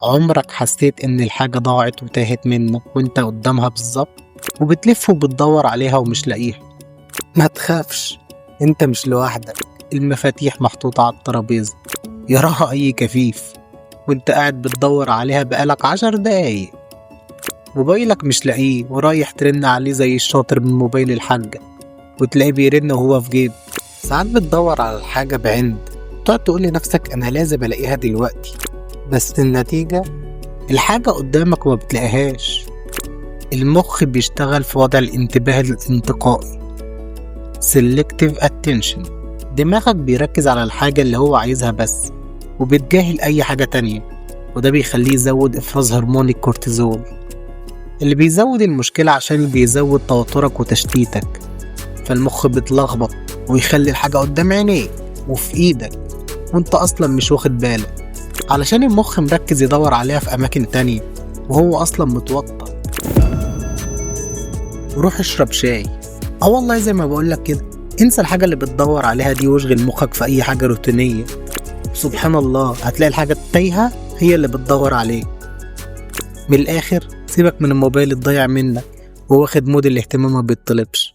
عمرك حسيت إن الحاجة ضاعت وتاهت منك وإنت قدامها بالظبط وبتلف وبتدور عليها ومش لاقيها؟ ما تخافش، إنت مش لوحدك. المفاتيح محطوطة على الترابيزة يراها أي كفيف، وإنت قاعد بتدور عليها بقالك 10 دقايق. موبايلك مش لاقيه ورايح ترن عليه زي الشاطر من موبايل الحاجة، وتلاقيه بيرن وهو في جيب. ساعات بتدور على الحاجة بعند، تقعد تقول لنفسك أنا لازم ألاقيها دلوقتي، بس النتيجة الحاجة قدامك وما بتلاقيهاش. المخ بيشتغل في وضع الانتباه الانتقائي، selective attention. دماغك بيركز على الحاجة اللي هو عايزها بس وبيتجاهل أي حاجة تانية، وده بيخليه يزود إفراز هرمون الكورتيزول اللي بيزود المشكلة عشان بيزود توترك وتشتيتك. فالمخ بيتلخبط ويخلي الحاجة قدام عينيك وفي إيدك وانت أصلا مش واخد بالك، علشان المخ مركز يدور عليها في أماكن تانية وهو أصلا متوتر. وروح اشرب شاي. اه والله زي ما بقولك كده، انسى الحاجة اللي بتدور عليها دي واشغل مخك في أي حاجة روتينية. سبحان الله، هتلاقي الحاجة التايهة هي اللي بتدور عليك. من الآخر، سيبك من الموبايل الضايع منك وواخد mode الاهتمام ما بيطلبش.